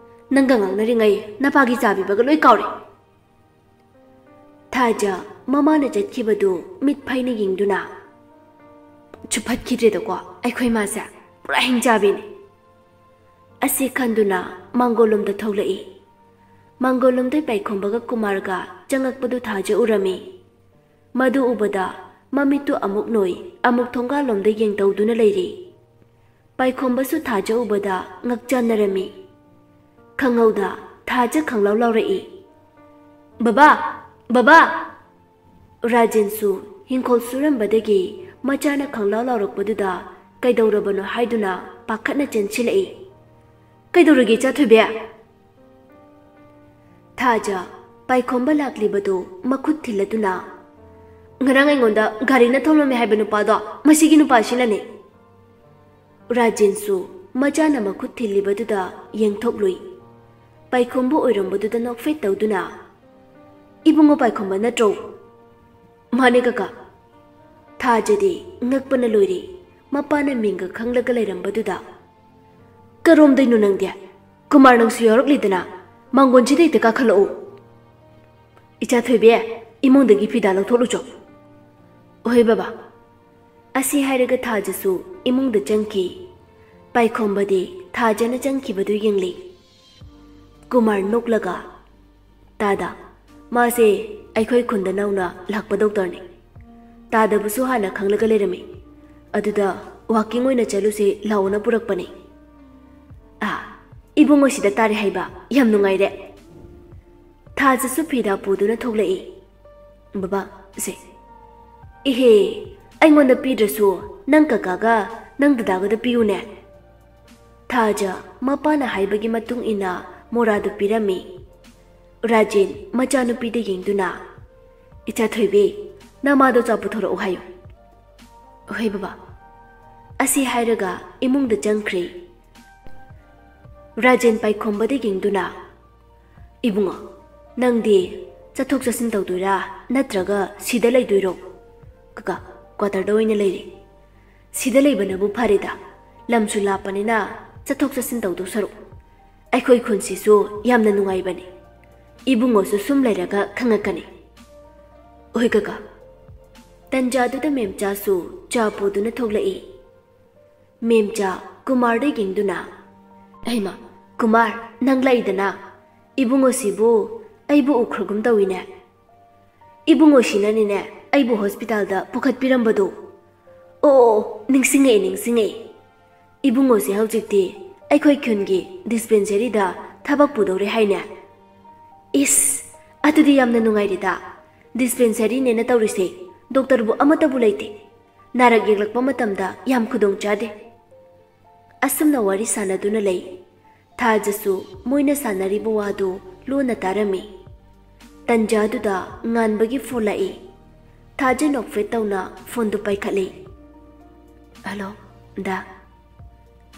ꯅꯪꯒ ꯉꯥꯡꯅꯔꯤꯉꯩ ꯅꯄꯥꯒꯤ ꯆꯥ ꯄꯤꯕꯒ ꯂꯣꯏ ꯀꯥꯎꯔꯦ꯫" ꯊꯥꯖ ꯃꯃꯥꯅ ꯆꯠꯈꯤꯕꯗꯨ ꯃꯤꯠ ꯐꯩꯅ ꯌꯦꯡꯗꯨꯅ, "ꯆꯨꯞꯐꯠꯈꯤꯗ꯭ꯔꯦꯗꯀꯣ ꯑꯩꯈꯣꯏ ꯃꯥꯁꯦ, ꯄꯨꯔꯥ ꯍꯤꯡꯆꯥꯕꯤꯅꯤ꯫" ꯑꯁꯤ ꯈꯟꯗꯨꯅ ꯃꯥꯡꯒꯣꯜꯂꯣꯝꯗ ꯊꯣꯛꯂꯛꯏ꯫ ꯃꯥꯡꯒꯣꯜꯂꯣꯝꯗꯩ ꯄꯥꯏꯈꯣꯝꯕꯒ ꯀꯨꯃꯥꯔꯒ ꯆꯪꯉꯛꯄꯗꯨ ꯊꯥꯖ ꯎꯔꯝꯃꯤ꯫ ꯃꯗꯨ ꯎꯕꯗ ꯃꯃꯤꯠꯇꯨ ꯑꯃꯨꯛ ꯅꯣꯏ, ꯑꯃꯨꯛ ꯊꯣꯡꯒꯥꯜꯂꯣꯝꯗ ꯌꯦꯡꯇꯧꯗꯨꯅ ꯂꯩꯔꯤ꯫ ꯄꯥꯏꯈꯣꯝꯕꯁꯨ ꯊꯥꯖ ꯎꯕꯗ ꯉꯛꯆꯥꯟꯅꯔꯝꯃꯤ꯫ ꯈꯪꯍꯧꯗ ꯊꯥꯖ ꯈꯪꯂꯥꯎ ꯂꯥꯎꯔꯛꯏ, "ꯕꯕꯥ! ꯕꯕꯥ!" ꯔꯥꯖꯦꯟꯁꯨ ꯍꯤꯡꯈꯣꯜ ꯁꯨꯔꯝꯕꯗꯒꯤ ꯃꯆꯥꯅ ꯈꯪꯂꯥꯎ ꯂꯥꯎꯔꯛꯄꯗꯨꯗ ꯀꯩꯗꯧꯔꯕꯅꯣ ꯍꯥꯏꯗꯨꯅ ꯄꯥꯈꯠꯅ ꯆꯦꯟꯁꯤꯜꯂꯛꯏ꯫ "ꯀꯩꯗꯧꯔꯒꯦ, ꯏꯆꯥ ꯊꯣꯏꯕꯤ?" ꯊꯥꯖ ꯄꯥꯏꯈꯣꯝꯕ ꯂꯥꯛꯂꯤꯕꯗꯨ ꯃꯈꯨꯠ ꯊꯤꯜꯂꯗꯨꯅ, "ꯉꯔꯥꯡ ꯑꯩꯉꯣꯟꯗ ꯒꯥꯔꯤꯅ ꯊꯣꯝꯂꯝꯃꯦ ꯍꯥꯏꯕ ꯅꯨꯄꯥꯗꯣ ꯃꯁꯤꯒꯤ ꯅꯨꯄꯥꯁꯤꯅꯅꯦ꯫" ꯔꯥꯖꯦꯟꯁꯨ ꯃꯆꯥꯅ ꯃꯈꯨꯠ ꯊꯤꯜꯂꯤꯕꯗꯨꯗ ꯌꯦꯡꯊꯣꯛꯂꯨꯏ꯫ ꯄꯥꯏꯈꯣꯝꯕ ꯑꯣꯏꯔꯝꯕꯗꯨꯗ ꯅꯣꯛꯐꯦꯠ ꯇꯧꯗꯨꯅ, "ꯏꯕꯨꯡꯉꯣ ꯄꯥꯏꯈꯣꯝꯕ ꯅꯠꯇ꯭ꯔꯣ?" "ꯃꯥꯅꯦ ꯀꯀꯥ꯫" ꯊꯥꯖꯗꯤ ꯉꯛꯄꯅ ꯂꯣꯏꯔꯦ꯫ ꯃꯄꯥꯅ ꯃꯤꯡꯒ ꯈꯪꯂꯒ ꯂꯩꯔꯝꯕꯗꯨꯗ, "ꯀꯔꯣꯝꯗꯩꯅꯣ ꯅꯪꯗꯤ? ꯀꯨꯃꯥꯔ, ꯅꯪꯁꯨ ꯌꯥꯎꯔꯛꯂꯤꯗꯅ, ꯃꯥꯡꯒꯣꯟꯁꯤꯗ ꯍꯦꯛꯇ ꯀꯥꯈꯠꯂꯛꯎ꯫" "ꯏꯆꯥ ꯊꯣꯏꯕꯤ, ꯏꯃꯨꯡꯗꯒꯤ ꯐꯤꯗꯥ ꯂꯧꯊꯣꯛꯂꯨꯆꯣ꯫" "ꯍꯣꯏ ꯕꯕꯥ꯫" ꯑꯁꯤ ꯍꯥꯏꯔꯒ ꯊꯥꯖꯁꯨ ꯏꯃꯨꯡꯗ ꯆꯪꯈꯤ꯫ ꯄꯥꯏꯈꯣꯝꯕꯗꯤ ꯊꯥꯖꯅ ꯆꯪꯈꯤꯕꯗꯨ ꯌꯦꯡꯂꯤ꯫ ꯀꯨꯃꯥꯔ ꯅꯣꯛꯂꯒ, "ꯇꯥꯗ, ꯃꯥꯁꯦ ꯑꯩꯈꯣꯏ ꯈꯨꯟꯗ ꯅꯧꯅ ꯂꯥꯛꯄ ꯗꯣꯛꯇꯔꯅꯤ꯫ ꯇꯥꯗꯕꯁꯨ ꯍꯥꯟꯅ ꯈꯪꯂꯒ ꯂꯩꯔꯝꯃꯤ꯫ ꯑꯗꯨꯗ ꯋꯥꯀꯤꯡ ꯑꯣꯏꯅ ꯆꯠꯂꯨꯁꯦ ꯂꯥꯛꯑꯣꯅ ꯄꯨꯔꯛꯄꯅꯤ꯫" "ꯑꯥ, ꯏꯕꯨꯡꯉꯣ ꯁꯤꯗ ꯇꯥꯔꯦ ꯍꯥꯏꯕ, ꯌꯥꯝ ꯅꯨꯡꯉꯥꯏꯔꯦ꯫" ꯊꯥꯖꯁꯨ ꯐꯤꯗꯥ ꯄꯨꯗꯨꯅ ꯊꯣꯛꯂꯛꯏ꯫ "ꯕꯕꯥ, ꯁꯦ꯫ ꯏꯍꯦ, ꯑꯩꯉꯣꯟꯗ ꯄꯤꯗ꯭ꯔꯁꯨ ꯅꯪ ꯀꯀꯥꯒ ꯅꯪ ꯗꯗꯥꯒꯗ ꯄꯤꯌꯨꯅꯦ꯫" ꯊꯥꯖ ꯃꯄꯥꯅ ꯍꯥꯏꯕꯒꯤ ꯃꯇꯨꯡ ꯏꯟꯅ ꯃꯣꯔꯥꯗꯨ ꯄꯤꯔꯝꯃꯤ꯫ ꯔꯥꯖꯦꯟ ꯃꯆꯥꯅꯨꯄꯤꯗ ꯌꯦꯡꯗꯨꯅ, "ꯏꯆꯥ ꯊꯣꯏꯕꯤ, ꯅꯃꯥꯗꯣ ꯆꯥ ꯄꯨꯊꯣꯔꯛꯎ ꯍꯥꯏꯌꯨ꯫" "ꯍꯣꯏ ꯕꯕꯥ꯫" ꯑꯁꯤ ꯍꯥꯏꯔꯒ ꯏꯃꯨꯡꯗ ꯆꯪꯈ꯭ꯔꯦ꯫ ꯔꯥꯖꯦꯟ ꯄꯥꯏꯈꯣꯝꯕꯗ ꯌꯦꯡꯗꯨꯅ, "ꯏꯕꯨꯡꯉꯣ, ꯅꯪꯗꯤ ꯆꯠꯊꯣꯛ ꯆꯠꯁꯤꯟ ꯇꯧꯗꯣꯏꯔꯥ, ꯅꯠꯇ꯭ꯔꯒ ꯁꯤꯗ ꯂꯩꯗꯣꯏꯔꯣ?" "ꯀꯀꯥ, ꯀ꯭ꯋꯥꯇꯔꯗ ꯑꯣꯏꯅ ꯂꯩꯔꯦ꯫ ꯁꯤꯗ ꯂꯩꯕꯅꯕꯨ ꯐꯔꯦꯗ, ꯂꯝꯁꯨ ꯂꯥꯞꯄꯅꯤꯅ ꯆꯠꯊꯣꯛ ꯆꯠꯁꯤꯟ ꯇꯧꯗꯧ ꯁꯔꯨꯛ꯫ ꯑꯩꯈꯣꯏ ꯈꯨꯟꯁꯤꯁꯨ ꯌꯥꯝꯅ ꯅꯨꯡꯉꯥꯏꯕꯅꯤ꯫ ꯏꯕꯨꯡꯉꯣꯁꯨ ꯁꯨꯝ ꯂꯩꯔꯒ ꯈꯪꯉꯛꯀꯅꯤ꯫" "ꯍꯣꯏ ꯀꯀꯥ꯫" ꯇꯟꯖꯥꯗꯨꯗ ꯃꯦꯝꯆꯥꯁꯨ ꯆꯥ ꯄꯨꯗꯨꯅ ꯊꯣꯛꯂꯛꯏ꯫ ꯃꯦꯝꯆꯥ ꯀꯨꯃꯥꯔꯗ ꯌꯦꯡꯗꯨꯅ, "ꯍꯩꯃꯥ, ꯀꯨꯃꯥꯔ, ꯅꯪ ꯂꯥꯛꯏꯗꯅ? ꯏꯕꯨꯡꯉꯣꯁꯤꯕꯨ ꯑꯩꯕꯨ ꯎꯈ꯭ꯔꯒꯨꯝ ꯇꯧꯏꯅꯦ꯫ ꯏꯕꯨꯡꯉꯣꯁꯤꯅꯅꯤꯅꯦ ꯑꯩꯕꯨ ꯍꯣꯁꯄꯤꯇꯥꯜꯗ ꯄꯨꯈꯠꯄꯤꯔꯝꯕꯗꯣ꯫ ꯑꯣ, ꯑꯣ, ꯑꯣ, ꯅꯤꯡꯁꯤꯡꯉꯛꯑꯦ, ꯅꯤꯡꯁꯤꯡꯉꯛꯑꯦ꯫ ꯏꯕꯨꯡꯉꯣꯁꯦ ꯍꯧꯖꯤꯛꯇꯤ ꯑꯩꯈꯣꯏ ꯈꯨꯟꯒꯤ ꯗꯤꯁꯄꯦꯟꯁꯔꯤꯗ ꯊꯕꯛ ꯄꯨꯗꯧꯔꯦ ꯍꯥꯏꯅꯦ꯫ ꯏꯁ, ꯑꯗꯨꯗꯤ ꯌꯥꯝꯅ ꯅꯨꯡꯉꯥꯏꯔꯦꯗ꯫ ꯗꯤꯁꯄꯦꯟꯁꯔꯤꯅꯦꯅ ꯇꯧꯔꯤꯁꯦ, ꯗꯣꯛꯇꯔꯕꯨ ꯑꯃꯠꯇꯕꯨ ꯂꯩꯇꯦ꯫ ꯅꯥꯔꯛ ꯌꯦꯛꯂꯛꯄ ꯃꯇꯝꯗ ꯌꯥꯝ ꯈꯨꯗꯣꯡ ꯆꯥꯗꯦ꯫" ꯑꯁꯨꯝꯅ ꯋꯥꯔꯤ ꯁꯥꯟꯅꯗꯨꯅ ꯂꯩ꯫ ꯊꯥꯖꯁꯨ ꯃꯣꯏꯅ ꯁꯥꯟꯅꯔꯤꯕ ꯋꯥꯗꯨ ꯂꯣꯟꯅ ꯇꯥꯔꯝꯃꯤ꯫ ꯇꯟꯖꯥꯗꯨꯗ ꯉꯥꯟꯕꯒꯤ ꯐꯣꯟ ꯂꯥꯛꯏ꯫ ꯊꯥꯖ ꯅꯣꯛꯐꯦꯠ ꯇꯧꯅ ꯐꯣꯟꯗꯨ ꯄꯥꯏꯈꯠꯂꯤ꯫ "ꯍꯜꯂꯣ, ꯗꯥ꯫"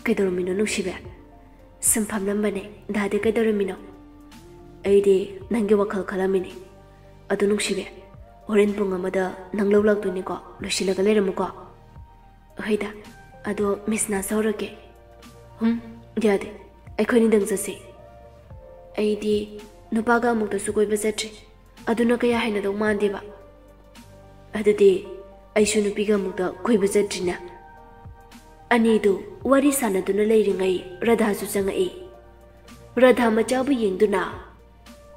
"ꯀꯩꯗꯧꯔꯝꯃꯤꯅꯣ ꯅꯨꯡꯁꯤꯕꯤ?" "ꯁꯨꯝ ꯐꯝꯂꯝꯕꯅꯦ꯫ ꯗꯥꯗꯤ ꯀꯩꯗꯧꯔꯝꯃꯤꯅꯣ?" "ꯑꯩꯗꯤ ꯅꯪꯒꯤ ꯋꯥꯈꯜ ꯈꯜꯂꯝꯃꯤꯅꯦ꯫ ꯑꯗꯨ ꯅꯨꯡꯁꯤꯕꯤ, ꯍꯣꯔꯦꯟ ꯄꯨꯡ ꯑꯃꯗ ꯅꯪ ꯂꯧ ꯂꯥꯛꯇꯣꯏꯅꯤꯀꯣ? ꯂꯣꯏꯁꯤꯜꯂꯒ ꯂꯩꯔꯝꯃꯨꯀꯣ꯫" "ꯍꯣꯏꯗ, ꯑꯗꯣ ꯃꯤꯁ ꯅꯥꯁ ꯍꯧꯔꯒꯦ꯫" "ꯍꯨꯝ, ꯌꯥꯗꯦ, ꯑꯩꯈꯣꯏꯅꯤꯗꯪ ꯆꯠꯁꯤ꯫" "ꯑꯩꯗꯤ ꯅꯨꯄꯥꯒ ꯑꯃꯨꯛꯇꯁꯨ ꯀꯣꯏꯕ ꯆꯠꯇ꯭ꯔꯤ, ꯑꯗꯨꯅ ꯀꯌꯥ ꯍꯩꯅꯗꯧ ꯃꯥꯟꯗꯦꯕ꯫" "ꯑꯗꯨꯗꯤ ꯑꯩꯁꯨ ꯅꯨꯄꯤꯒ ꯑꯃꯨꯛꯇ ꯀꯣꯏꯕ ꯆꯠꯇ꯭ꯔꯤꯅꯦ꯫" ꯑꯅꯤꯗꯨ ꯋꯥꯔꯤ ꯁꯥꯟꯅꯗꯨꯅ ꯂꯩꯔꯤꯉꯩ ꯔꯥꯙꯥꯁꯨ ꯆꯪꯉꯛꯏ꯫ ꯔꯥꯙꯥ ꯃꯆꯥꯕꯨ ꯌꯦꯡꯗꯨꯅ,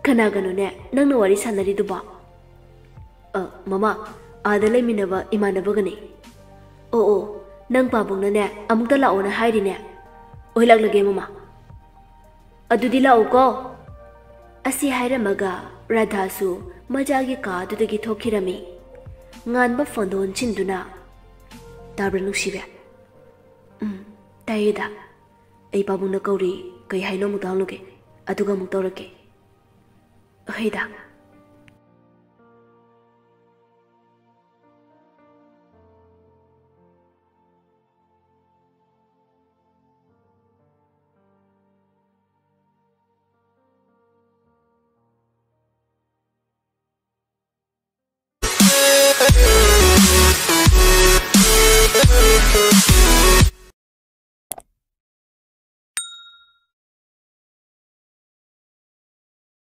"ꯀꯅꯥꯒꯅꯣꯅꯦ ꯅꯪꯅ ꯋꯥꯔꯤ ꯁꯥꯟꯅꯔꯤꯗꯨꯕꯣ?" "ꯑ, ꯃꯃꯥ, ꯑꯥꯗ ꯂꯩꯃꯤꯟꯅꯕ ꯏꯃꯥꯟꯅꯕꯒꯅꯦ꯫" "ꯑꯣ, ꯑꯣ, ꯅꯪ ꯄꯥꯕꯨꯡꯅꯅꯦ ꯑꯃꯨꯛꯇ ꯂꯥꯛꯑꯣꯅ ꯍꯥꯏꯔꯤꯅꯦ꯫ ꯑꯣꯏ, ꯂꯥꯛꯂꯒꯦ ꯃꯃꯥ꯫ ꯑꯗꯨꯗꯤ ꯂꯥꯛꯎꯀꯣ꯫" ꯑꯁꯤ ꯍꯥꯏꯔꯝꯃꯒ ꯔꯥꯙꯥꯁꯨ ꯃꯆꯥꯒꯤ ꯀꯥꯗꯨꯗꯒꯤ ꯊꯣꯛꯈꯤꯔꯝꯃꯤ꯫ ꯉꯥꯟꯕ ꯐꯣꯟꯗꯣ ꯑꯣꯟꯁꯤꯟꯗꯨꯅ, "ꯇꯥꯕ꯭ꯔꯥ ꯅꯨꯡꯁꯤꯕꯤ?" "ꯎꯝ, ꯇꯥꯏꯌꯦꯗ꯫ ꯑꯩ ꯄꯥꯕꯨꯡꯅ ꯀꯧꯔꯤ, ꯀꯩ ꯍꯥꯏꯅꯣ ꯑꯃꯨꯛꯇ ꯍꯪꯂꯨꯒꯦ꯫" ꯑꯗꯨꯒ ꯑꯃꯨꯛ ꯇꯧꯔꯛꯀꯦ꯫ ꯍꯣꯏꯗ꯫